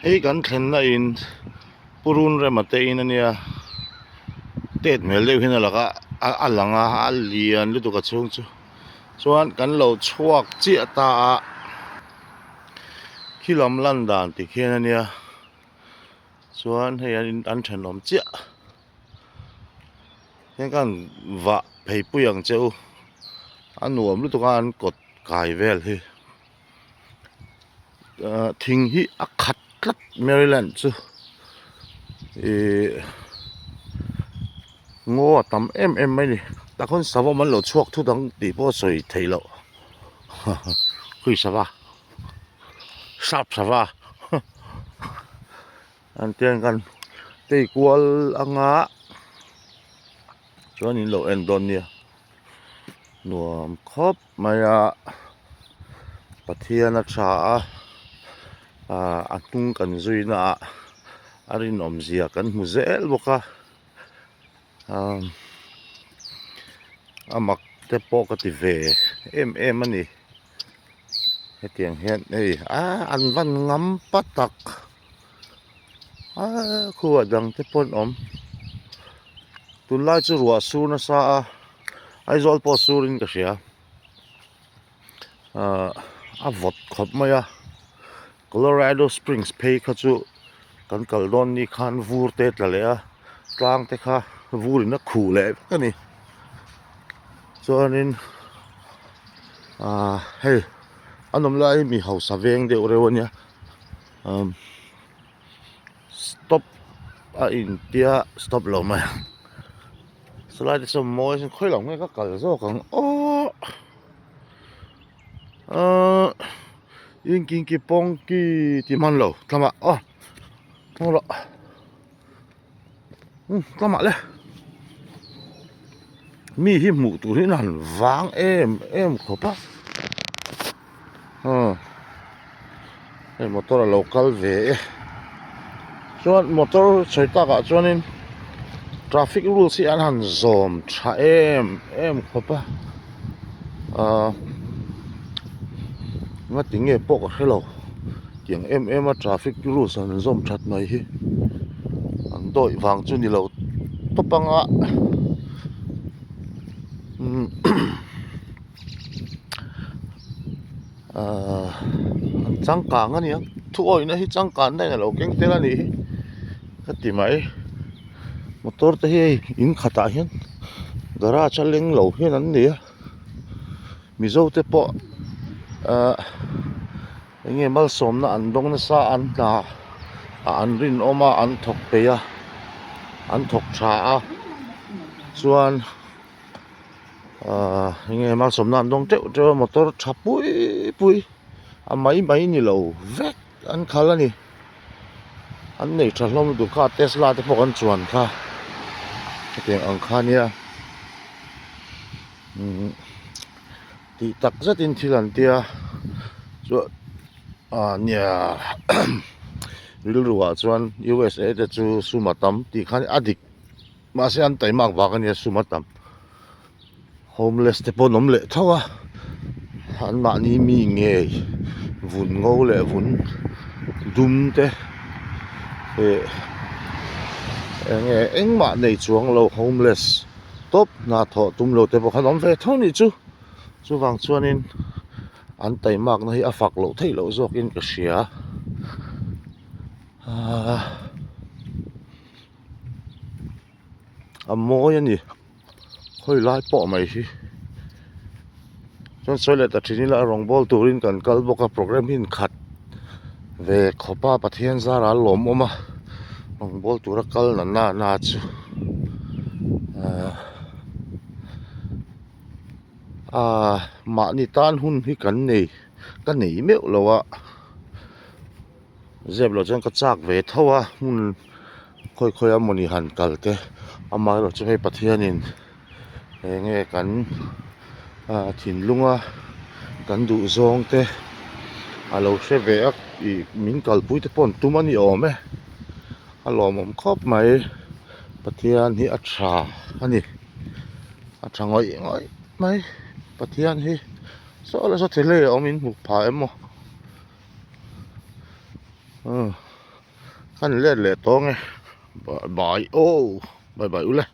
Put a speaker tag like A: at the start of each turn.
A: Hei kan thlenna in purun rema te in ania tet hmel deuh hian a laka a lang a a lian lutuk a chhung chu chuan kan lo chhuak chiah ta a khi lam lan dan ti khian ania chuan hei an an thenawm chiah heng khan vah phei pui ang che u a nuam lutuk a an kawt kai vel hi. Ahh thing hi a khat tlat Maryland chu ihh ngaw a tam em em mai a ni tah khawn savawm an lo chhuak thut ang tih pawh a sawi theih loh khawi sava sap sava an tiang khan tei kual anga chuan in lo en dawn nia nuam khawp. Mai a Pathian a tha a ah a hnung kan zui na ah a rinawm zia kan hmu zel bawk a ah a mak te pawh ka ti ve em em a ni hetiang hian hei ah an van ngam pa tak ah khuah dang te pawh an awm tunlai chu ruah sur nasa a Aizawl pawh surin ka hria ahh a vawt khawp mai a Colorado Springs phei kha chu kan kal dawn ni khan vur te tla leh a tlang te kha vur in a khuh leh vek a ni chuanin ahh hei a nawm lai hi mi hausa veng deuh reuh a nia umm stop a intia stop lo mai ang. Chulai te chuan mawi a khawi lo nge ka kal zawk ang aww ahh inkinki pawngki tih hman lo tlamah aw thleng rawh umm tlamah le mi hi hmuh tur hi an han vang em em khawp a. Aw hei motor a lo kal ve e chuan motor sawi takah chuanin traffic rules hi an han zawm tha em em khawp a ahh ngati nge pawh ka hre lo tiang em em a traffic rules an zawm that mai hi an dawih vang chu ni lo tawp anga umm. Ahh an changkang a nia thu awihna hi changkan daih a lo keng tel a nih hi ka ti mai motor te hi hei in khatah hian garage a leng lo hian an nei a mizo te pawh ahh eng nge malsawmna an dawng nasa an hna ah an rinawm a an thawk peih a an thawk tha a chuan. Ahh enge malsawmna an dawng teuh teuh a motor tha pui pui a mai mai ni lo vek an khal a ni an nei tha hlawm lutuk kha tesla te pawh kan chuan kha hetiang ang kha nia umm tih tak zetin thil an tia chuan ah nia rilru ah chuan USA te chu sum a tam tih khan a dik. Mahse an taimak vang a nia sum a tam. Homeless te pawh an awm leh tho a, an mahni mi ngei vun ngo leh vun dum te eh eng nge engmah nei chuang lo homeless tawp hna thawh tum lo te pawh kha an awm ve tho a nih chu. Chuvang chuanin an taimakna hi a fak loh theih loh zawkin ka hria ahh. A mawi a ni khawi lai pawh mai hi chuan sawi leh ta thin ila rawng bawl turin kan kal bawk a programme hi inkhat ve khawp a Pathian zara a lawmawm a rawng bawl tura kal na na na chu ahh ahh mahni tan hun hi kan nei ka nei meuh lo a. Zep loh chuan ka chak ve tho a hmun khawi khawi a mawni han kal te amaherawh chu hei Pathianin eng nge kan ah thinlung a kan duh zawng te a lo hre ve a ih min kalpui te pawh an tum a ni awm e a lawmawm khawp mai Pathian hi a tha a ni a tha ngawih ngawih mai Pathian hi saw la saw thei hle a awm in hmuh phah em aw. Kan let leh tawng e bye bye aw bye bye ule.